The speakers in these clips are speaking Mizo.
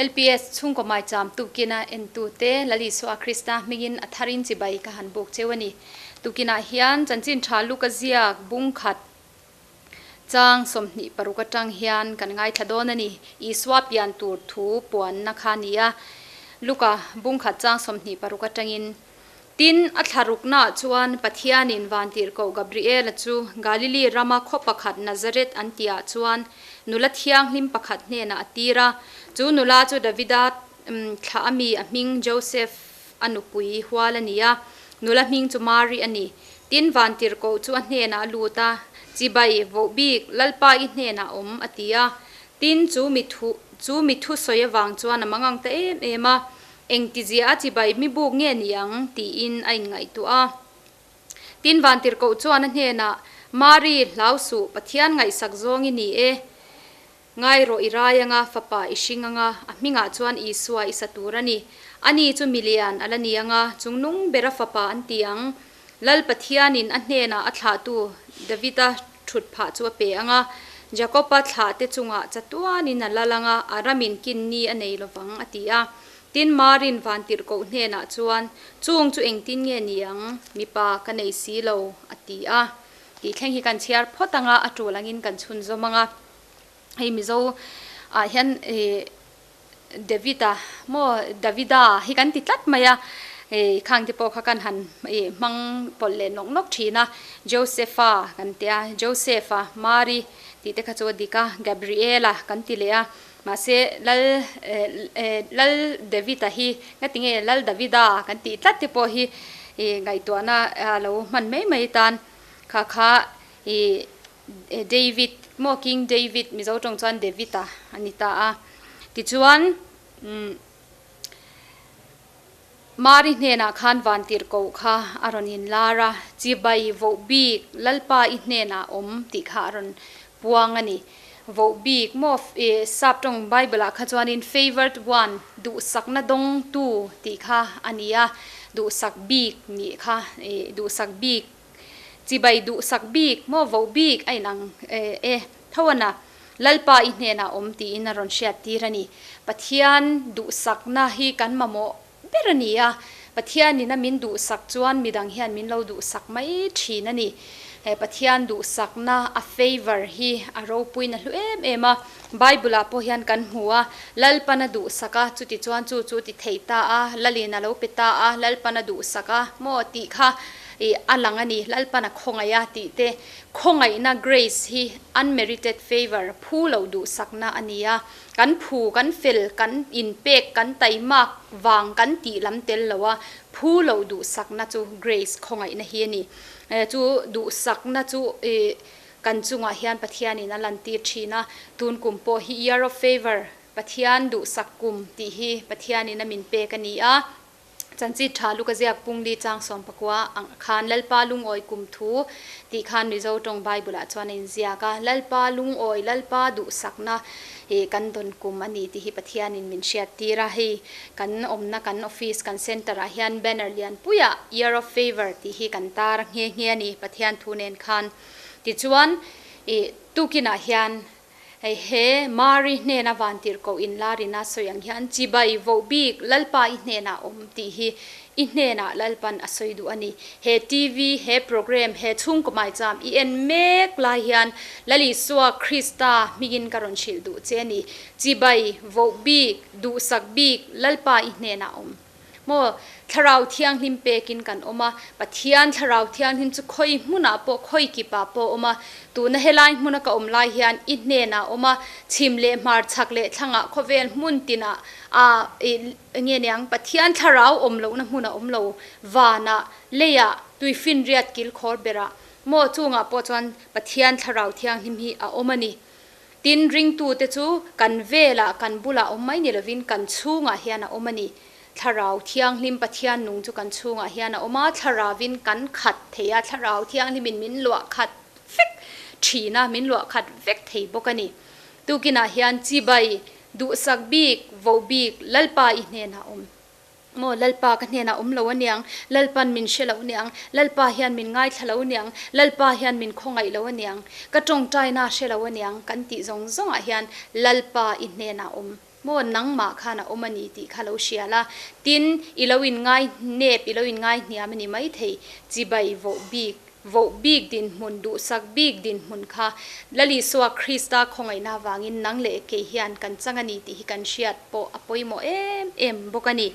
LPS chhungkaw maicham tukina entute Lal Isua Krista hmingin a tharin chibai ka han buk cheu a ni. Tukinah hian chanchin tha luka ziak bung khat chang 26 atang hian kan ngaithla dawn a ni. Isua pian tur thu puanna kha a ni a, Luka bung khat chang 26 atangin. Tin, a thlaruknaah chuan Pathianin Vantirhkoh Gabriela chu Galili rama khaw pakhat Nazareth an tihah chuan nula thianghlim pakhat hnenah a tir a. Chu nula chu Davida thlah ami a hming Joseph a nupui hual a ni a, nula hming chu Mari a ni. Tin, Vantirhkoh chu a hnenah a lut a, Chibai, vohbik, Lalpa i hnenah awm, a ti a. Tin, chu mi thu chu mi thusawi avang chuan a mangang ta em em a. Engtizia a chibai mi buk nge ni ang? tiin a inngaihtuah a. Tin, Vantirhkoh chuan a hnenah, Mari, hlau suh, Pathian ngaihsak zawng i ni e. Ngai rawh i rai anga, fapa i hring anga, a hmingah chuan Isua i sa tur a ni. Ani chu milian a la ni anga, chungnung bera fapa an ti ang. Lal Pathianin a hnenah a thlahtu Davida thut phah chu a pe anga, Jakoba thlahte chungah chatuanin a lal anga, a ramin kin ni a nei lovang, a ti a. Tin, Marin vantirhkoh hnenah chuan, Chung chu engtin nge ni ang? Mipa ka nei si lo, a ti a. Tih thleng hi kan chhiar phawt anga, a tul angin kan chhunzawm anga. Hei Mizo ah hian ih David-a maw Davida hi kan ti tlat mai a, ih khang te pawh kha kan han ih hmang pawlh leh nawk nawk thin a, Josepha kan ti a, Joseph-a, Mari tih te kha chu a dik a, Gabriel-a kan ti leh a, mahse Lal eh Lal David-a hi nga ti nge Lal Davida kan tih tlat te pawh hi ih ngaihtuahna a lo hman mai mai tan kha kha ih David maw King David Mizo tawng chuan David-a a ni ta a. Tichuan umm Mari hnenah khan vantirhkoh kha a rawn inlar a, Chibai voh bik Lalpa i hnenah awm tih kha a rawn puang a ni. Voh bik maw ih sap tawng Bible ah kha chuanin favoured one duhsakna dawngtu tih kha a ni a, duhsak bik nih kha ih duhsak bik Chibai duhsak bik maw voh bik a inang e tho a na. Lalpa i hnenah awm tiin a rawn hriat tir a ni. Pathian duhsakna hi kan mamawh ber a ni a, Pathianin a min duhsak chuan midang hian min lo duhsak mai thin a ni. He Pathian duhsakna a favour hi a ropuiin a hlu em em a, Bible ah pawh hian kan hmu a, Lalpan a duhsak a, chuti chuan chu chu ti thei ta a, Lalin a lo pe ta a, Lalpan a duhsak a maw tih kha ih a lang a ni, Lalpan a khawngaih a tih te, khawngaihna, grace, hi unmerited favour, phu lo duhsakna a ni a, kan phu, kan fel, kan inpek, kan taimak vang kan tih lam tel lo a, phu lo duhsakna chu grace, khawngaihna hi a ni. Chu duhsakna chu ih Kan chungah hian Pathianin a lantir thin a, tun kum pawh hi Year of Favour, Pathian duhsak kum tih hi Pathianin a min pek a ni a. Chanchit tha Luka ziak pungli chang 19 ang khan Lalpa lungawi kum thu tih khan Mizo tawng Bible ah chuan a inziak a, Lalpa lungawi, Lalpa duhsakna hi kan dawn kum a ni tih hi Pathianin min hriattir a. Hei kan awmna kan office kan centre ah hian banner lianpuiah Year of Favour tih hi kan tar nghe nghe a ni Pathian thu nen khan. Tichuan, ih, tukinah hian hei he Mari hnena vantirhkoh inlarina sawi ang hian chibai voh bik Lalpa i hnenah awm tih hi i hnenah Lalpan a sawi duh a ni. He TV, he program, he chhungkaw maicham i en mek lai hian Lal Isua Krista hmingin ka rawn hrilh duh che a ni. Chibai voh bik, duhsak bik Lalpa i hnenah awm. Maw, Thlarau Thianghlim pekin kan awm a, Pathian Thlarau Thianghlim chu khawi hmunah pawh, khawi kipah pawh a awm a. Tuna helai hmuna ka awm lai hian i hnenah a awm a, chhim leh hmar chhak leh thlangah khawvel hmun tinah a nge niang, Pathian Thlarau awm lohna hmun a awm lo, vanah, leiah, tuifinriat kilkhawr berah, maw, chungah pawh chuan Pathian Thlarau Thianghlim hi a awm a ni. Tin, ringtute chu kan velah, kan bulah awm mai ni lovin kan chhungah hian a awm a ni. Thlarau Thianghlim Pathian nung chu kan chhungah hian a awm a, Thlarauvin kan khat thei a, Thlarau Thianghlimin min luah khat vek thin a, min luah khat vek thei bawk a ni. Tukinah hian chibai, duhsak bik, voh bik, Lalpa i hnenah awm. Maw Lalpa ka hnenah awm lo aniang, Lalpan min hre lo aniang, Lalpa hian min ngaithla lo aniang, Lalpa hian min khawngaih lo aniang, ka tawngtaina hre lo aniang kan tih zawng zawngah hian Lalpa i hnenah awm. Maw nangmah khan a awm a ni tih kha lo hria la. Tin, i lo inngai nep, i lo inngai hniam a ni maithei. Chibai voh bik, voh bik dinhmun, duhsak bik dinhmun kha Lalisua Krista khawngaihna avangin nang leh kei hian kan chang a ni tih hi kan hriat pawh a pawimawh em em bawk a ni.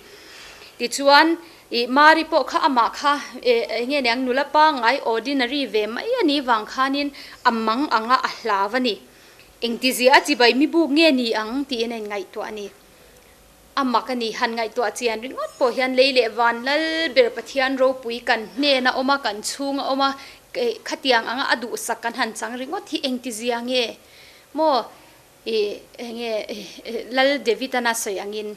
Tichuan, i Mari pawh kha amah kha eng nge niang nula pangngai, ordinary, ve mai a nih vang khanin a mang anga a hlau a ni. Engtizia a chibai mi buk nge ni ang tiin a inngaihtuah a ni. A mak a ni, han ngaihtuah chian ringawt pawh hian lei leh van lal ber Pathian ropui kan hnen a awm a, kan chhung a awm a, khatiang anga a duhsak kan han chang ringawt hi engtizia nge maw i enge Lal David-an a sawi angin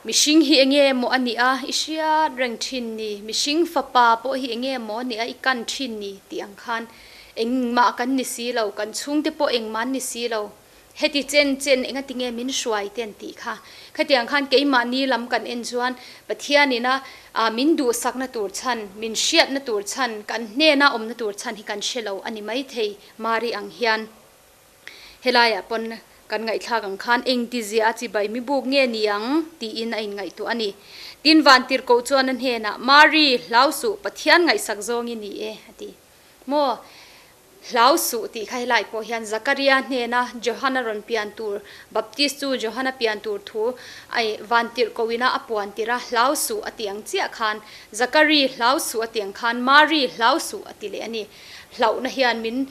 mihring hi enge maw a nih a i hriat reng thin ni, mihring fapa pawh hi enge maw a nih a i kan thin ni tih ang khan engmah kan ni si lo, kan chhungte pawh engmah an ni si lo. Heti chen chen engati nge min hruai te an tih kha. Khatiang khan keimahni lam kan en chuan Pathianina min duhsakna tur chhan, min hriatna tur chhan, kan hnena awmna tur chhan hi kan hre lo a ni maithei Mari ang hian. Helaiah pawn kan ngaihthlak ang khan engtizia a chibai mi buk nge ni ang tiin a inngaihtuah a ni. Tin Vantirhkoh chuan a hnenah, Mari, hlau suh, Pathian ngaihsak zawng i ni e, a ti. Maw? Hlau suh tih kha helai pawh hian Zakaria hnena Johana rawn pian tur, Baptist chu Johana pian tur thu ai vantirh ko ina a puan tir a, hlau suh a tih ang chiah khan Zakari hlau suh a tih ang khan Mari hlau suh a ti leh a ni. Hlauhna hian min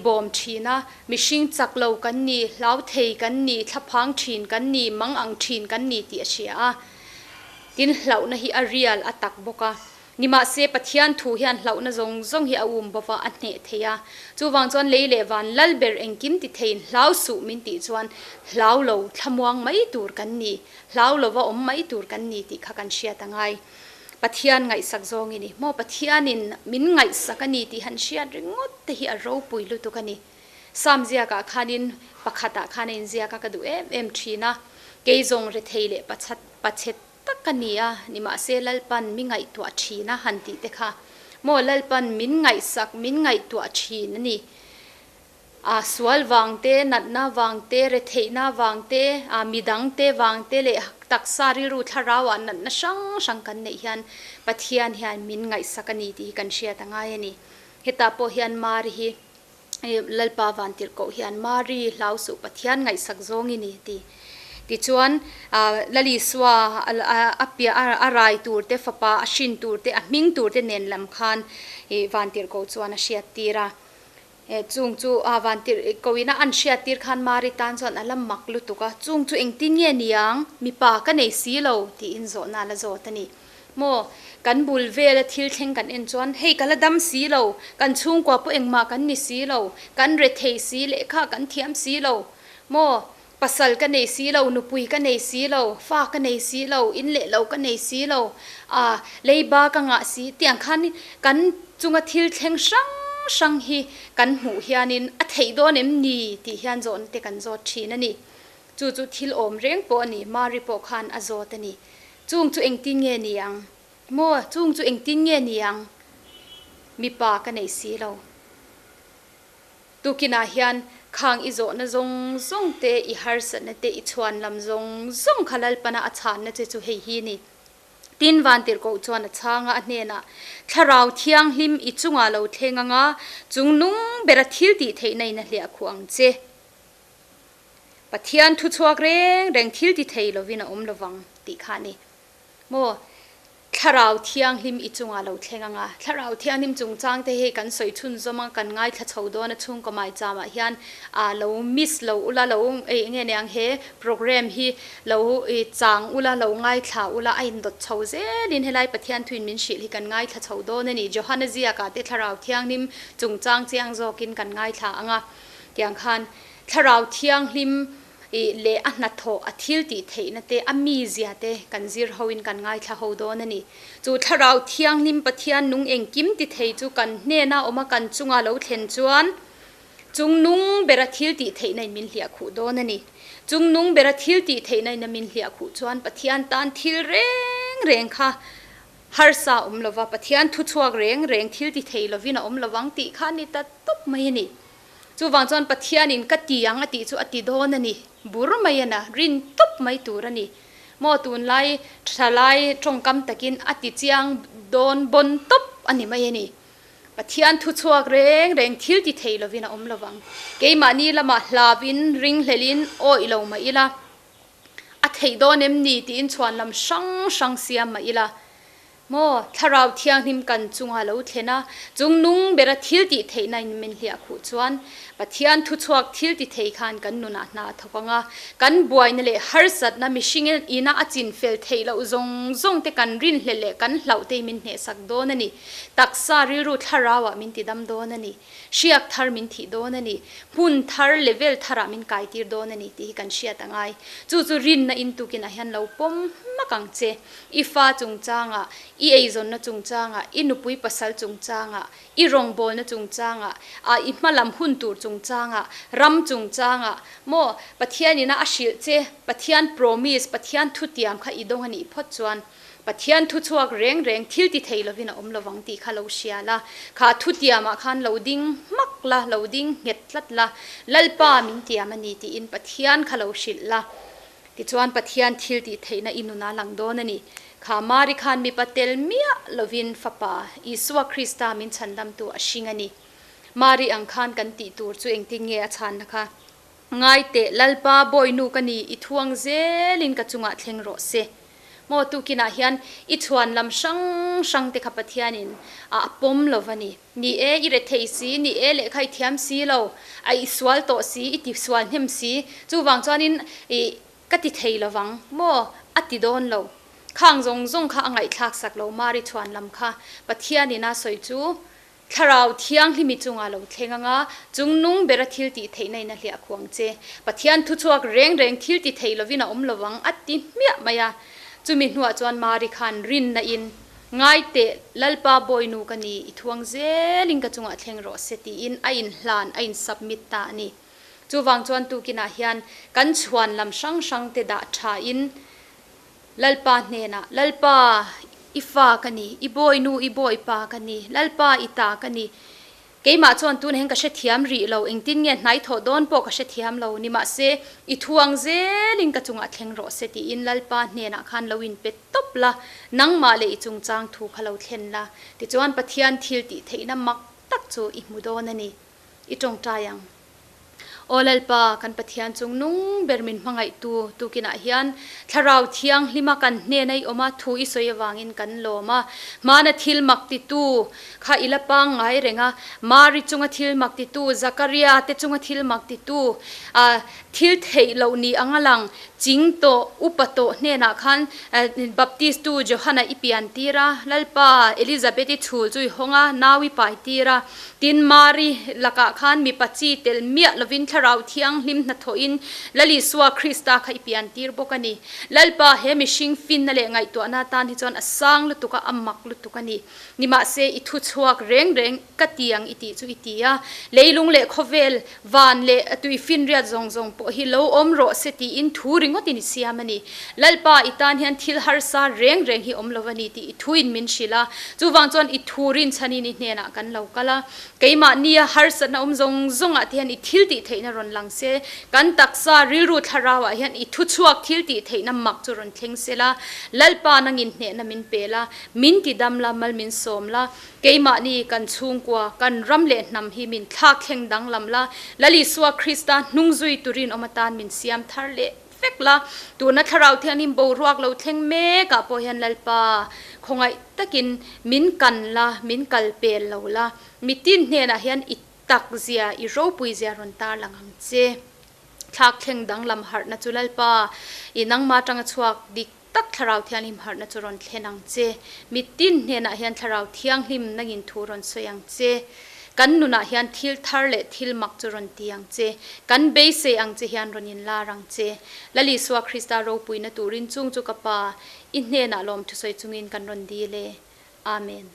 bawm thin a, mihring chak lo kan ni, hlau thei kan ni, thlaphang thin kan ni, mang ang thin kan ni tih a hria a. Tin hlauhna hi a real a tak bawk a. Nimahse, Pathian thu hian hlauhna zawng zawng hi a um bawk a, a hneh thei a. Chuvang chuan lei leh van lal ber engkim ti theiin hlau suh min tih chuan hlau lo thlamuang mai tur kan ni, hlau lova awm mai tur kan ni tih kha kan hriat a ngai. Pathian ngaihsak zawng i ni. Maw Pathianin min ngaihsak a ni tih han hriat ringawt te hi a ropui lutuk a ni. Sam ziakah khanin pakhatah khan a inziak a, ka duh em em thin a. Kei zawng rethei leh pachat pachhe tak a ni a, nimahse Lalpan mi ngaihtuah thin a han tih te kha maw Lalpan min ngaihsak, min ngaihtuah thin a ni. A sual vang te, natna vang te, retheihna vang te, a midang te vang te leh taksa rilru thlarau ah natna hrang hrang kan neih hian Pathian hian min ngaihsak a ni tih hi kan hriat a ngai a ni. Hetah pawh hian Mari hi Lalpa Vantirhkoh hian Mari hlau suh Pathian ngaihsak zawng i ni ti. Tichuan Lalisua a piah a rai tur te, fapa a hrin tur te, a hming tur te nen lam khan Vantirhkoh chuan a hriattir a. Chung chu Vantirhkoh ina an hriattir khan Mari tan chuan a la mak lutuk a, chung chu engtin nge niang, mipa ka nei si lo tiin zawhna a la zawt a ni. Maw, kan bul vela thil thleng kan en chuan hei ka la dam si lo, kan chhungkua pawh engmah kan ni si lo, kan rethei si lehkha kan thiam si lo, maw, pasal ka nei si lo, nupui ka nei si lo, fa ka nei si lo, in leh lo ka nei si lo, ah, leiba ka ngah si tiang khan kan chunga thil thleng hrang hrang hi kan hmuh hianin a theih dawn em ni tih hian zawhna te kan zawt thin a ni. Chu chu thil awm reng pawh a ni, Mari pawh khan a zawt a ni. Chung chu engtin nge ni ang? Maw, chung chu engtin nge ni ang? Mipa ka nei si lo. Tukinah hian khang i zawhna zawng zawng te, i harsatna te, i chhuan lam zawng zawng kha Lalpana a chhanna che chu hei hi ni. Tin, Vantirhkoh chuan a chhang a, a hnenah, Thlarau Thianghlim i chungah lo thleng anga, chung nung bera thil tih theihna in a hliah khuh ang che. Pathian thu chhuak reng reng thil ti thei lovin a awm lovang tih kha a ni. Maw? Thlarau Thianghlim i chungah lo thleng anga, Thlarau Thianghlim chungchang te hei kan sawi chhunzawm a, kan ngaithla chho dawn a chhungkaw maicham-ah hian ah lo miss lo ula lo ei enge niang he program hi lo i chang ula lo ngaithla ula a indawt chho zelin helai Pathian thuin min hrilh hi kan ngaithla chho dawn a ni. Johana ziakah te Thlarau Thianghlim chungchang chiang zawkin kan ngaithla anga tiang khan Thlarau Thianghlim i leh a hnathawh, a thil tih theihna te, a mizia te kan zir hoin kan ngaithla ho dawn a ni. Chu Thlarau Thianghlim Pathian nung engkim ti thei chu kan hnena awm a kan chunga lo thlen chuan chung nung bera thil tih theihna in min hliah khuh dawn a ni. Chung nung bera thil tih theihna in a min hliah khuh chuan Pathian tan thil reng reng kha harsa awm lova, Pathian thuchhuak reng reng thil ti thei lovin a awm lovang tih kha a ni ta tawp mai a ni. Chuvang chuan Pathianin ka ti ang a tih chu a ti dawn a ni. Bur mai a na, rin tawp mai tur a ni. Maw tunlai thalai tawngkam takin a ti chiang dawn bawn tawp a ni mai a ni. Pathian thu chhuak reng reng thil ti thei lovin a awm lovang. Keimahni lamah hlauin ringhlelin awih lo mah ila, a theih dawn em ni tiin chhuanlam hrang hrang siam mah ila, Maw, Thlarau Thianghlim kan chunga lo thlen a, chung nung bera thil tih theihna in min hliah khuh chuan, Pathian thuchhuak thil ti thei khan kan nunah hna a thawk ang a, kan buaina leh harsatna mihring ina a chin fel theih loh zawng zawng te kan rinhlelh leh kan hlauh te min hnehsak dawn a ni. Taksa rilru thlarauah min ti dam dawn a ni. Hriak thar min thih dawn a ni. Hmun thar, level tharah min kaitir dawn a ni tih hi kan hriat a ngai. Chu chu rinna intukinah hian lo pawm hmak ang che. I fa chungchangah, i eizawnna chungchangah, i nupui pasal chungchangah, i rawngbawlna chungchangah, a i hmalam hun tur chungchangah, ram chungchangah, maw Pathianina a hrilh che, Pathian promise, Pathian thutiam kha i dawng a nih phawt chuan Pathian thuchhuak reng reng thil ti thei lovin a awm lovang tih kha lo hria la, kha thutiamah khan lo ding hmak la, lo ding nghet tlat la, Lalpa min tiam a ni tiin Pathian kha lo hrilh la. Tichuan Pathian thil tih theihna i nunah lang dawn a ni. Kha Mari khan mipa tel miah lovin Fapa, Isua Krista min chhandamtu a hring a ni. Mari ang khan kan tih tur chu engtin nge a chhanna kha? Ngai teh, Lalpa, bawinu ka ni, i thuang zelin ka chungah thleng rawh se. Maw tukinah hian i chhuan lam hrang hrang te kha Pathianin a pawm lo va ni. Ni e, i rethei si, ni e lehkha i thiam si lo, a i sual tawh si, i ti sual hnem si, chuvang chuanin i ka ti thei lo vang maw? A ti dawn lo. Khang zawng zawng kha a ngaihthlak sak lo, Mari chhuan lam kha Pathianin a sawi chu Thlarau Thianghlimi chungah lo thleng anga, chung nung bera thil tih theihna in a hliah khuang che. Pathian thuchhuak reng reng thil ti thei lovin a awm lovang a ti hmiah mai a. Chumi hnuah chuan Mari khan rinna in, Ngai teh, Lalpa bawinu ka ni, i thuang zelin ka chungah thleng rawh se tiin a inhlan, a insubmit ta a ni. Chuvang chuan tukinah hian kan chhuan lam hrang hrang te dah tha in, Lalpa hnenah, Lalpa, i fa ka ni, i bawinu, i bawipa ka ni, Lalpa, i ta ka ni. Keimah chuan tunah hian ka hrethiam rih lo, engtin nge hnai thawh dawn pawh ka hrethiam lo, nimahse, i thuang zelin ka chungah thleng rawh se tiin Lalpa hnenah khan lo inpe tawp la, nangmah leh i chungchang thu kha lo thlen la, tichuan Pathian thil tih theihna mak tak chu i hmu dawn a ni. I tawngtai ang. Aw Lalpa, kan Pathian chung nung ber min hmangaihtu tukinah hian Thlarau Thianghlima kan hnena i awm a, thu i sawi avangin kan lawm a. Hmana thil mak titu kha i la pangngai reng a, Mari chunga thil mak titu, Zakaria te chunga thil mak titu, ah thil theih loh ni anga lang ching tawh, upa tawh hnenah khan Baptistu Johana i pian tir a, Lalpa Elizabeth-i chhul chu i hawng a, nau i pai tir a. Tin, Mari lakah khan mipa chi tel miah lovin Thlarau Thianghlim hnathawhin Lal Isua Krista kha i piantir bawk a ni. Lalpa, he mihring finna leh ngaihtuahna atan hi chuan a sang lutuk a, a mak lutuk a ni. Nimahse, i thu chhuak reng reng ka ti ang i tih chu i ti a. Leilung leh khawvel, van leh tuifinriat zawng zawng pawh hi lo awm rawh se tiin thu ringawtin i siam a ni. Lalpa, i tan hian thil harsa reng reng hi awm lo a ni tih i thuin min hrilh a. Chuvang chuan i thu rinchhanin i hnenah kan lo kal a. Keimahnia harsatna awm zawng zawngah te hian i thil tih theihna rawn lang se. Kan taksa rilru thlarauah hian i thuchhuak thil tih theihna mak chu rawn thleng se la. Lalpa nangin hnehna min pe la, min ti dam la, mal min sawm la. Keimahni kan chhungkua, kan ram leh hnam hi min thlak thleng danglam la. Lal Isua Krista hnungzui turin awm atan min siam thar leh. Vek la, tuna Thlarau Thianghlim boruak lo thleng mek ah pawh hian Lalpa khawngaih takin min kan la, min kal pel lo la, mitin hnenah hian i tak zia, i ropui zia rawn tar lang ang che. Thlak thleng danglam harhna chu Lalpa, i nangma atanga chhuak dik tak Thlarau Thianghlim harhna chu rawn thlen ang che. Mitin hnenah hian Thlarau Thianghlim nangin thu rawn sawi ang che. Kan nunah hian thil thar leh thil mak chu rawn ti ang che. Kan beisei ang che hian rawn inlar ang che. Lal Isua Krista ropuina turin chung chu ka Pa, i hnenah lawm thusawi chungin kan rawn dil e. Amen.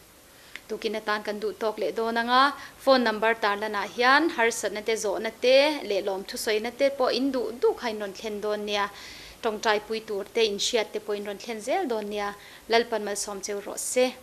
Tukin atan kan duh tawk leh dawn anga, phone number tarlanah hian harsatna te, zawhna te leh lawm thusawina te pawh in duh duh kha in rawn thlen dawn nia. Tawngtaipui tur te, inhriat te pawh in rawn thlen zel dawn nia. Lalpan malsawm cheu rawh se.